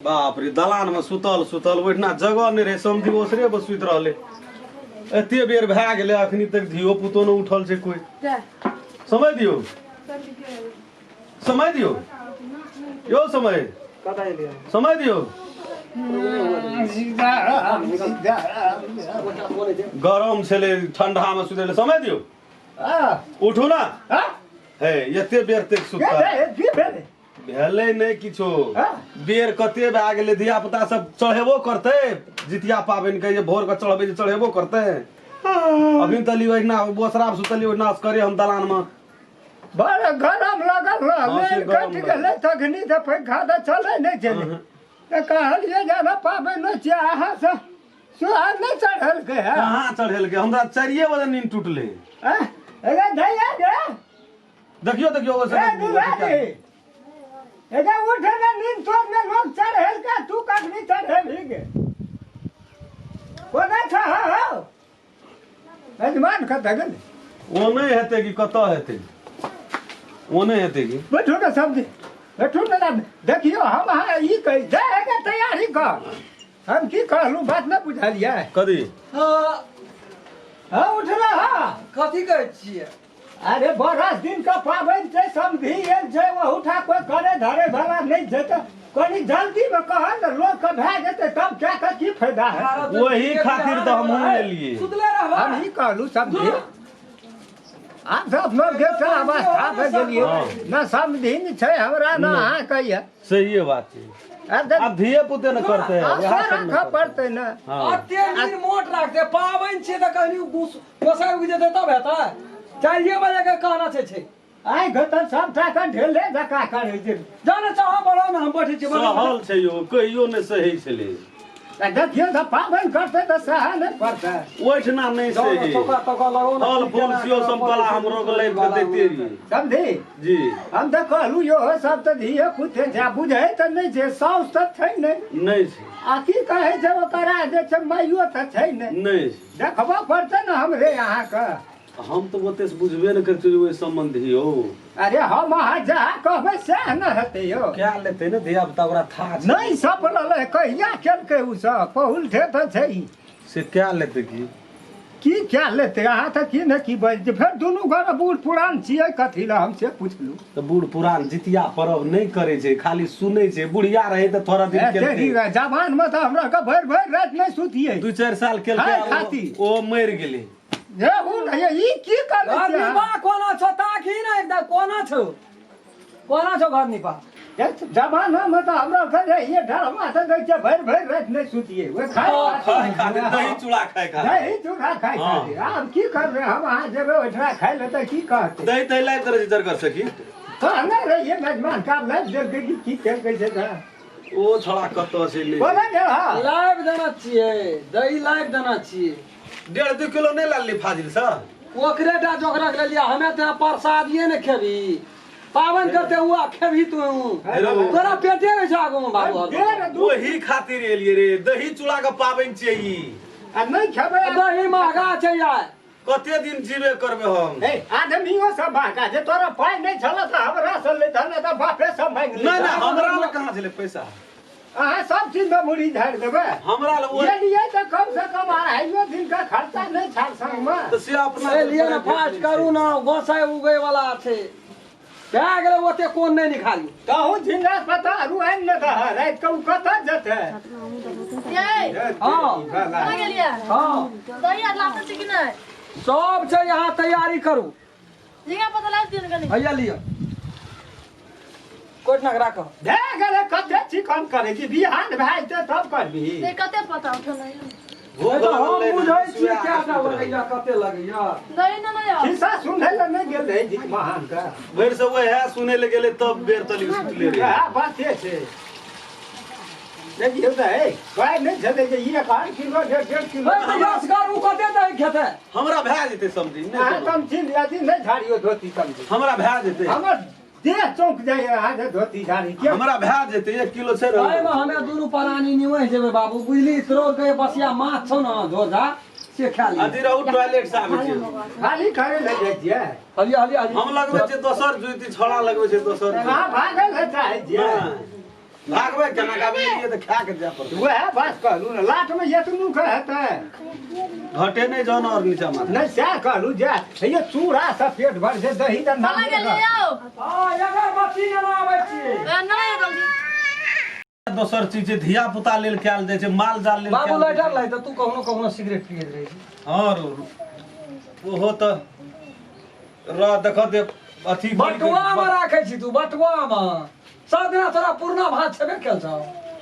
बाप रे, दलान में सुतल सुतल ओहिठिना जगह नहि रहै, समधि ओसरे पर सुति रहलै। एते बेर भए गेलै, अखनी तक धियो पुतो नहि उठल छै कोइ। समय दियौ, समय दियौ यौ, समय समय दियौ। गरम छलै, ठंडा में सुतै समय दियौ। उठू ना हे, एते बेर तक सुतल भेलै नहि किछो। बेर कते भए गेलै, धिया पुता सब चढ़ेबो करतै जितिया पाबनि के, जे भोर के चढ़बै जे चढ़ेबो करतै। अभी तली ओहिना बोसरा सुतली, ओहिना करे हम दलान में। बड़ गरम लगल रह, हाँ, से लाइन गरम कटि लगल। गेलै तखनी तऽ पंखा तऽ चलै नहि छलै। तऽ कहलियै जे हमरा पाबनि नहि छियै, अहाँ से सुहाग नहि चढ़ेलकै है। कहाँ चढ़ेलकै? हमरा 4 बजे नींद टूटलै। आँय, अरे दैया गे। देखियो देखियो ओ ए दुलारी, एगे उठे ने, नींद तोड़ ने, लोग चढ़ेलकै, तू कखनी चढ़ेबही गे? कोना छ हो यजमान, कतऽ गेलै? ओ नहि हेतै कि कतऽ हेतै? ओ नहि हेतै कि? बैठू ने समझी, बैठू ने ना। देखियौ, हम अहाँ ई कही जाय हेगे, तैयारी कर। हम की कहलहुँ, बात नहि बुझलियै? कथी? हाँ। हाँ, उठला। हाँ। कथी कहै छियै? अरे बरस दिन का पाबनि छै, समझी आयल छै, ओहूठा कोइ करे धरे वाला नहि छै, तऽ कनि जल्दी मे कह ने, लोक के भए जेतै तब कए कऽ की फायदा है? ओही खातिर तऽ हमहूँ एलियै। सुतले रहबा। हम ई कहलहुँ समझी, आब सब नव के अवस्था भए गेलियै न, समझी ने छै हमरा न अहाँ कहिया। सहिए बात छै। आब धिये पुते ने करतै, आब वएह सब ने राखऽ करतै। पड़तै ने। हँ। अते नीन मोट राखते, पाबनि छियै तऽ कनि गोसाइ उगि जेतै तब हेतै। 4 बजे के कहना छै छै। आइ घतर सबटा के ढेले जका करै छै। जाने चाह बढ़ो ने, हम बैठै छियै, बैठो। सहल छै यौ, कहियो नहि सहै छलै। आ देखियौ तऽ पाबनि करतै तऽ सएह नहि पड़तै? ओहिठिना नहि जाउ ने, सही। चौका तौका लगाउ ने। फल की फूल केना सियो करऽ समतला पड़ै छै, हमरो के लाबि कऽ दैते रहियै। समझी? जी। हम तऽ कहलहुँ यो सब तऽ धिये पुते छै, आ बुझै तऽ नहि छै, साउस तऽ छै नहि। नहि छै। आ की कहै छै ओकरा जे छै, माइयो तऽ छै नहि। नहि छै। देखबऽ पड़तै ने हमरे अहाँके। हम तऽ ओते से बुझबे नहि करै छियै ओहि सम्बन्धी यौ। अरे हम अहाँ जहाँ कहबै सएह ने हेतै यौ। कए लेतै ने धिया पुता, ओकरा था छै। नहि सपललै, कहिया केलकै ओ सब, पहुलठे तऽ छै। से कए लेतै की? की कए लेतै? अहाँ तऽ की ने की बाजि छै। फेर दुनू गोरे बूढ़ पुरान छियै, कथी लए हम से पुछलहुँ। तऽ बूढ़ पुरान जितिया पर्व नहि करै छै, खाली सुनै छै। बुढ़िया रहै तऽ थोड़ा दिन केलकै। जवान मे तऽ हमरा के भरि भरि राति नहि सुतियै। 2-4 साल केलकै। खाय आ खातिर। ओ मरि गेलै। हे उ नहि, ई की करै घर छियै अहाँ? निपा कोना छौ, ताकही ने एकदम, कोना छौ, कोना छौ घर निपा? जमाना मे तऽ हमरा के रहियै डरमा तऽ दै छै, भरि भरि राति नहि सुतियै ओहि खाय खाय खातिर, दही चूड़ा खाय खातिर। दही चूड़ा खाय खातिर। आब की करबै हम? अहाँ जेबै ओहिठिना खाय लए तऽ की कहतै? दही तही लाबि कऽ रहै छै जरगर से की? कहने रहियै मेजबान का, लाबि देलकै कि की केलकै से तऽ। ओ छोड़ा कतऽ छै नहि? बोले ने। हँ। लाइव देना छियै दही, लाइव देना छियै। 1.5-2 किलो नहि लानली फाजिल से? ओकरे टा जोकरक लेलियै हमे, तऽ प्रसादिये ने खेबही, पाबनि करते हुआ खेबही तू? हेलो। तोरा पेटे रहै छौ आगू मे बाबू हरदम। 1.5-2। ओही खातिर एलियै रे, दही चूड़ा के पाबनि छियै ई। आ नहि खेबै? दही महगा छै यार। कते दिन जीबे करबै हम? ए आदमियो सब महगा छै। तोरा पाइ नहि छल तऽ हमरा से लेतह, नहि तऽ बापे से मांगि नहि। लेतह। नहि, हमरा लग कहाँ छलै पैसा? अहाँ सब चीज मे मुड़ी झाड़ि देबै। हमरा लग ये लिए तऽ कम से कम 250 दिन का खर्चा नहि छल संगमे। तऽ से अपना ए लिअ ने, फास्ट करू ने, गोसाइ उगै वाला छै, भए गेलै, ओते कोन नहि निकालू। कहूँ झिंगा पता आरू आनि ने दह, राति के ओ कतऽ जेतै? यै। हँ। कहाँ गेलियै? हँ। दही आर लाबै छै कि नहि? सब छै, यहाँ तैयारी करू। झिंगा पता लाबि दियौ ने कनि। हैया लिअ, कोटना के राखऽ। भए गेलै, कते चिकन करै छी, बिहान भए जेतै तब करबी। से कते पता उठल नहीं? भूख तऽ हम लागल रहै, बुझै छियै सुआ कएटा के सुति लगैया, कते लगैया। दही ने नहि आउ। खिस्सा सुनै लए नहि गेल रहै जीत महान के? भरि से वएह सुनै लए गेलै, तब बेर तली सुतले रहै। वएह बाते छै। देखियौ तऽ हे, पाइ नहि छलै जे ई 1.5 किलो, 1.5 1.5 किलो। हे तऽ यशगर ओ कते दही खेतै? हमरा भए जेतै समझी नहि अहाँ कोनो। समझी अथी नहि झाड़ियौ धोती समझी। हमरा भए जेतै। हमर देह चौंक जाइए अहाँ जे धोती झाड़ी के। हमरा भए जेतै, 1 किलो छै। एहिमे हमे दुनू प्राणी निवहि जेबै बाबू, बुझली? तोरो के बसिया माछ छौ ने झोझा, से खा ली। अथी रहू, टॉयलेट से आबै छियै। खाली करे लए जाइ छियै। हलिया हलिया हलिया। हम लगबै छियै दोसर जुति, छोड़ा लगबै छै दोसर जुति। अहाँ भागल लए चाहै छियै? नहि। भागबै केना गाबै एलियै तऽ खा के जाय पड़तै। वएह बात कहलू ने, लाट में एतनू के हेतै। घटे नहि जहन और नीचा माथा। नहि सएह कहलू जे हे चूड़ा से पेट भर छै, दही तऽ नाम चला गेलियै यौ। हँ, अगरबत्ती नेने आबै छियै। ए, नहि जल्दी। दोसर चीज छै, धिया पुता लेल कयल जाइ छै, माल जाल लेल बाबू कयल जाइ लाइटर छै। लाई तऽ तू कखनो कखनो सिगरेट पियैत रहै छी। हँ रो, ओहो तऽ रह देखऽ दे अथी बटुआ मे राखै छी तू, बटुआ मे सब दिना तोरा पुरना भात छेबे केल छौ।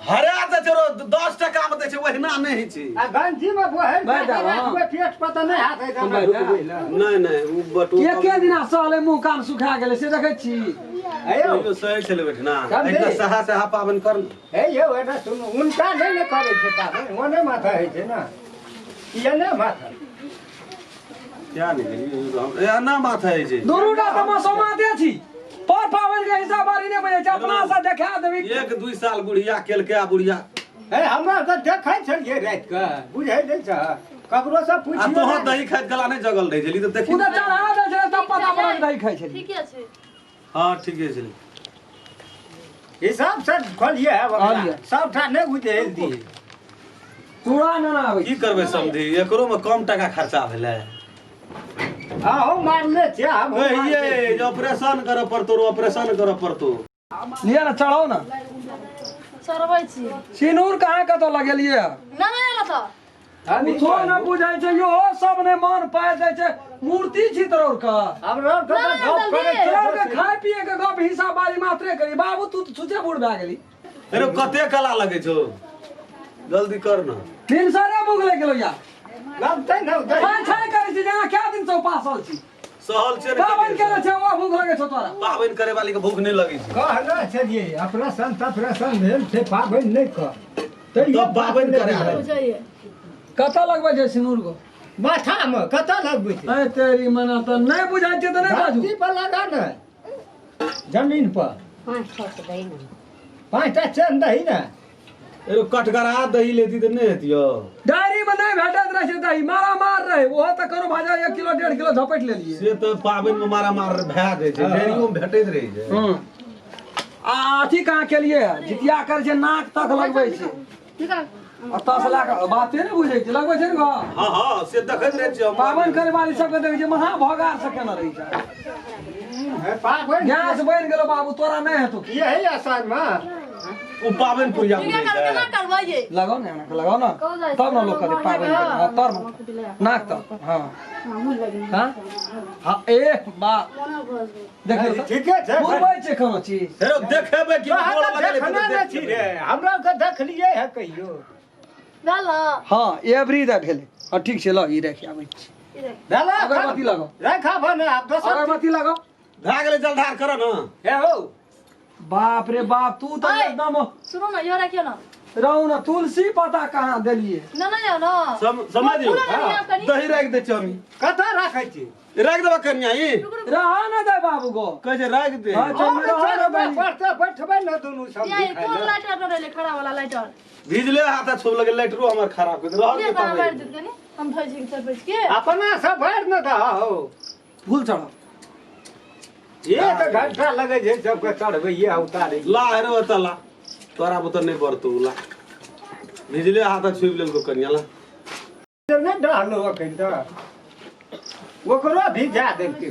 हरा दै छै रो, 10 टका मे दै छै, ओहिना नहि होइ छै। आ गंजी मे बोहल बैठ जाउ, हँ। पेट पर तऽ नहि हाथ हम बैठ जाउ। नहि नहि ओ बटुआ एके दिना सहले मुँह कान सुखा गेलै से देखै छी। हे यौ। तैयो सही छलै बैठना। समझे? एकटा सहा सहा पाबनि कर ने। हे यौ, एना सुनू, उनका नहि ने करै छै पाबनि, ओने माथा होइ छै ने, ई एने माथा। क्या नहि गेलियै, एना माथा होइ छै। दुनू टा तऽ मसोमाते छी, पर पाबनि के हिसाब बारी नहि बुझै छै, अपना से देखा देबी। 1-2 साल बुढ़िया केलकै आ बुढ़िया। हे हमरा तऽ देखै छलियै राति कऽ, बुझै नहि छ, ककरो से आ पुछियो तोहर नहि। दही खाइत गला नहि जगल रहै छली तऽ देखी। ओ तऽ चढ़ा दै छलै तब पता पड़ल दही खाइ छली। ठीके छै। हँ ठीके छलै। हिसाब से खोलिए है ओकरा। कहलियै। सबटा नहि बुझेल दी। चूड़ा नेने आबै की करबै समधी, एकरो में कम टाका खर्चा भेलै। हँ हो मारले छियै हम। ये जे ऑपरेशन करऽ पड़तौ रो, ऑपरेशन करऽ पड़तौ। लिअ ने, चढ़ाउ ने। चढ़बै छी। सिनूर कहाँ कतऽ लगेलियै? नहि नहि आयल तऽ। कुछो नहि बुझै छै यो, सब ने मन पाइ दै छै। मूर्ति छी तोर के। हमरा तऽ गप करै तोर के छियै। खाय पिए के गप हिसाब बारी मात्रे करी। बाबू तू तऽ छुछे बूढ़ भए गेली। अरे कते कला लगै छौ, जल्दी कर न। भिनसरे भूख लागि गेलौ यार। लगतै ने दही। छाय छाय करै छी जेना कए दिन से उपासल छी। सहल छै ने। पाबनि केने छै ओ भूख लगै छौ तोरा? पाबनि करे वाली के भूख नहि लगै छै। कहने छलियै ऑपरेशन तपरेशन भेल छै, पाबनि नहि कर। तैयो तब पाबनि करे आबै। बुझैए। कतऽ लगबै छै सिनूर गो? माथामे कतऽ लगबै छै? अरे तेरी मना तऽ नहि बुझै छै तऽ नहि बाजू। धरती पर लगा ने, जमीन पर। 5टा चेन दही ने। एगो कटगरा दही लेती तऽ नहि हेतियो। डायरी में नहीं भेटैत रहे छै दही, मारा मार रहे, ओहो तऽ कोनो भाजा 1 किलो 1.5 किलो झपटि लेलियै। से तऽ पाबनि में मारा मार भए जाइ छै, डेयरियो में भेटैत रहै छै। हूँ। आ अथी कहाँ केलियै हँ? जितिया करै छै, नाक तक लगबै छै। निकाल। ओतऽ से लए कऽ बाते नहि बुझै छै, लगबै छै ने घर। हँ हँ से देखैत रहै छियै हम। पाबनि करे वाली सबके देखै छियै महा भगार से केने रहै छै। हे पाबनि गैस बनि गेलो बाबू, तोरा नहि हेतौ। यही आषाढ़मे ओ पाबनि पुरिया निकाल, बुझै छै। केना करबै ये? लगाउ ने, एना कऽ लगाउ ने, कहू जाइ तब ने लोक कहतै पाबनि केने। हँ, तर नाक तर। हँ हँ हँ, ए बा देखियौ तऽ। ठीके छै। बुझबै छै कोनो चीज? हेरो देखेबै कि तोहर गोड़ तऽ लगेले देखने तऽ नहि छी रे, हमरा के देखलियै है कहियो? भेल ने? हँ, एवरी दा भेलै। हँ ठीक छै, ल ई राखि आबै छी। भेलै। अगरबत्ती लगाउ। राखा भने आब दोसर। अगरबत्ती लगाउ। भए गेलै, जलधार कर न। हे हो। बाप रे बाप, तू तऽ ओए। एकदम सुनू ने, इहो राखियौ ने। रहू ने, तुलसी पता कहाँ देलियै? नहि नहि जाउ ने। समझ पूरा कनि आब कनि। दही राखि दै छियै हम। कतऽ राखै छी? राखि देबऽ कनिया ई। रह ने दे बाबू गो। कहै छै राखि दे। हाँ, चल, और रह ने चढ़बै दही। पड़तै, बैठबै ने दुनू या सब्जी ये खाइ कोन लए। लाइटर न रहलै, खड़ा वाला लाइटर। भिजले हाथ छुब लगे, लाइटरो हमर खराब कर रहल ये के कहाँ तब बारि देत कनि, हम धोइ छी 4 5 के। अपना सब भरि ने दह हो। फूल चढ़ाउ। एक घंटा लगै छै सबके चढ़बैये आ उतारै। ला हेरो ओतऽ ला, तोरा बुते नहि बढ़तौ। ला, भिजले हाथ छुबि लेलको कनिया, ला। नहि डहलो अखन तऽ ओकरो भिजा देलकै।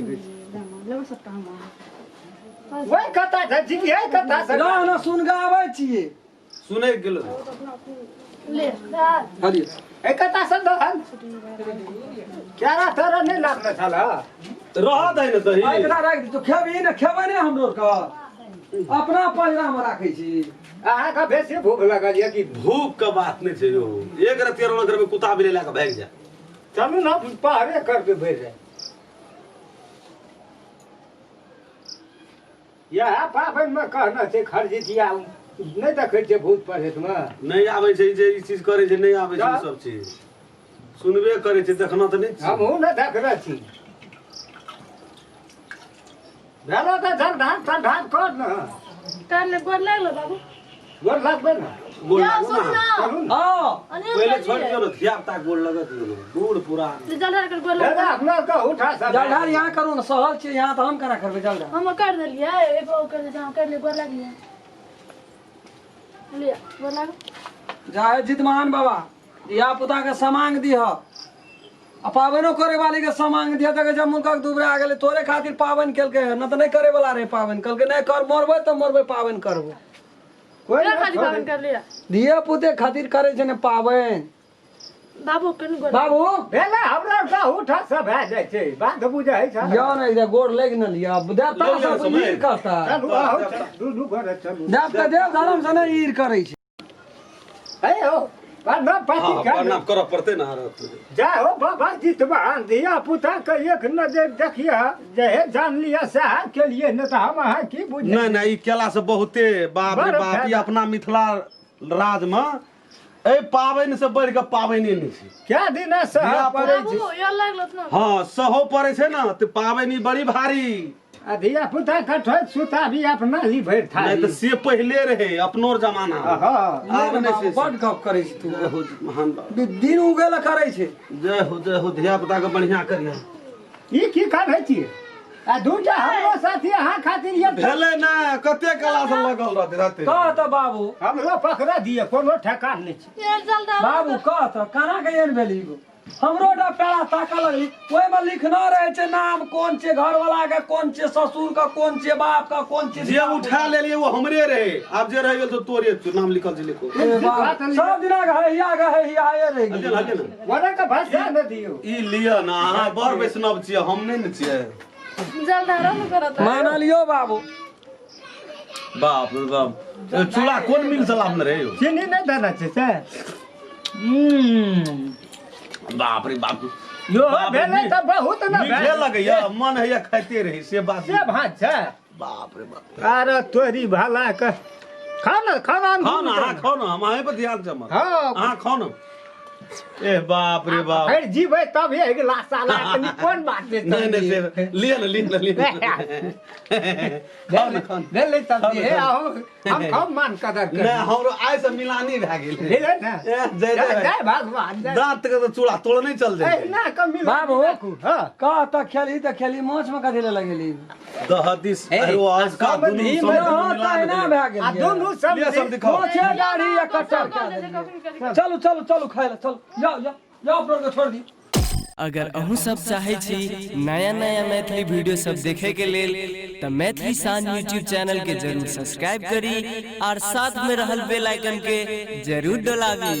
ओहि कथा छै जियै कथा से। रह ने, सुन गाबै छियै। सुनै गेलो। ले दाल। हरियो। ए कथा से दहल केरा तेरा नहि लागल छल। रह दही ने दही। आ एकरा राखि दे, तू खेबही ने? खेबै ने हमरो के? अपना पंजरा मे राखै छी। अहाँके बेसी भूख लगल यऽ कि? भूख के बात नहि छै यौ, एक रत्ती अरवल करबै कुत्ता बिल्ली लए कऽ भागि जाय। चलू ने, पहरे करबै भरि राति। इएह पाबनिमे कहने छै खरजितिया, नहि देखै छियै भूत प्रेतमे? नहि आबै छै जे ई चीज करै छै, नहि आबै छै। ओ सब चीज सुनबे करै छै, देखना तऽ नहि छै। हमहूँ नहि देखने छी। भेलो तऽ जलधार तलधार कर ने। कर ले, गोर लागलो बाबू। गोर लगबै ने। गोड़ जाओ, लागू सुनू ने। ने। चलू ने। हँ। अनिल पहिले कर छोड़ि दियै। दियौ ने, धिया पुता गोड़ लगत दियौ ने, बूढ़ पुरान। ले, जलधार कर, गोर दादा लागलो। अपना के उठा सब। जलधार यहाँ करू ने, सहल छियै यहाँ तऽ हम केना करबै जलधार? हम कर देलियै, एक कर दे, कर ले, गोर लागलियै। लिअ गोर लागू। जाहे जितमान बाबा धिया पुता के समांग दिह आ पाबनो करे वाली के समांग दिह त जब मुनका दुबरा गेलै तोरे खातिर पाबनि केलकै हन न त नहि करे वाला रहे पाबनि कहलकै नहि कर मरबै तऽ मरबै पाबनि करबो। कोइ केकरा नहि खातिर छोड़ै। पाबनि करलियै? धिया पुते खातिर करे छै ने पाबनि। बाबू कनि गोर बाबू भेलै हमरा उठा सब भए जाइ छै बात बुझै छै। यौ ने इधर गोर लागि न लिअ देवता लऽ लिअ सब समय। ईर करता। चलू आउ चलू, दुनू गोरे चलू। देवता देव धर्म से नहि ईर करै छै। हे हो प्रणाम पाती हाँ कर। प्रणाम करऽ पड़तै ने आरो। जय हो बाबा जितवान धिया पुता के एक नजर देखिए जे जान लिया सएह के लिए न तऽ हम अहाँ की बुझ। नहि नहि ई केला से बहुते बाप रे बड़ बाप ई फायदा। अपना मिथिला राज में एहि पाबनि से बढ़ि कऽ पाबनि नहि छै। क्या दिन सह धिया पड़ै छै। बाबू यो लागलो न। हाँ सहो पड़ै छै ने तऽ पाबनि बड़ी भारी। आ धिया पुता के ठोक सुता भी अपना ली भरि नहि थारी। तऽ से पहिले रहै अपनो जमाना मे। हँ आब नहि छै। बड गप करै छै तू। जय हो महान बाबा। दिन उगे ला करै छै। जय हो जय हो धिया पुता के बढ़िया करिया। ई की करै छियै आ दूटा हमरो साथी अहाँ खातिर ये भेलै ने कते कला से लगल रहते रहते। कह तऽ बाबू हमरो पकड़ा दिए कोनो ठेकान नहि छै। ये जल दाल बाबू कह तऽ केना के एहन भेली गो? हमरो टा पैरा ताकऽ लगली ओहिमे लिखना रहै छै नाम कोन छै घरवाला के कोन छै ससुर के कोन छै बाप के कोन छै। जे उठा लेलियै वो हमरे रहे आब जे रहि गेल तो तोरे छौ, नाम लिखल छै लिखो। ए बाप, सब दिना घहिया घहिया रहि हलिये गेल। ने, हलिये ने। ओना के भाषा नहि दियौ। ई लिअ ने अहाँ बड़ वैष्णव छियै हम नहि ने छियै। जल धारो न करत। मानलियो बाबू। बाप रे बाप ए, चूड़ा कोन मिल से लाबने रहे यौ? चीनी नहि देने छै से। बाप रे बाप यो बाप रे, भेलै तऽ बहुत ने मीठे भेल। लगैया मन हैया खाइते रही से बात। से भात छै। बाप रे बाप। अरे तोरी भला के खाउ ने खाउ ने। खाउ ने अहाँ खाउ ने हम अहीं पर ध्यान छै हमर। हँ। अहाँ खाउ ने। ए बाप रे बाप। फेर जीबै तब एक गिलास साला कनि कोन बात छै। नहीं नहीं से लिअ ने लिअ ने लिअ ने। खाउ ने खाउ ने। भेलै तब हे आहो हम कम मान कदर नहि कर हमरो आइ से मिलानी भए गेल। भेलै ने। ए, जय जय जय जय भगवान जय। दांत के तऽ चूड़ा तोड़ने चल जाइ एहिना कऽ मिला बाबू। राखू, हँ। कह तऽ खेली तऽ खेली माछ में कथी लए लगेली? दहदिस हे, अरे अजका समधि दुनू मे- समधि हँ मिला तहिना देलियै। भए गेल। आ दुनू लिअ समधि समधि खाउ। माछे दाढ़ी या कट्टर कए देलियै। चलू चलू चलू खाय लए चलू जाउ जाउ जाउ अपना आरके छोड़ि दी। अगर अहूँ सब चाहै छी नया नया मैथिली वीडियो सब देखे के लेल तऽ मैथिली शान यूट्यूब चैनल के जरूर सब्सक्राइब करी और साथ में रहल बेल आइकन के जरूर डोलाबी।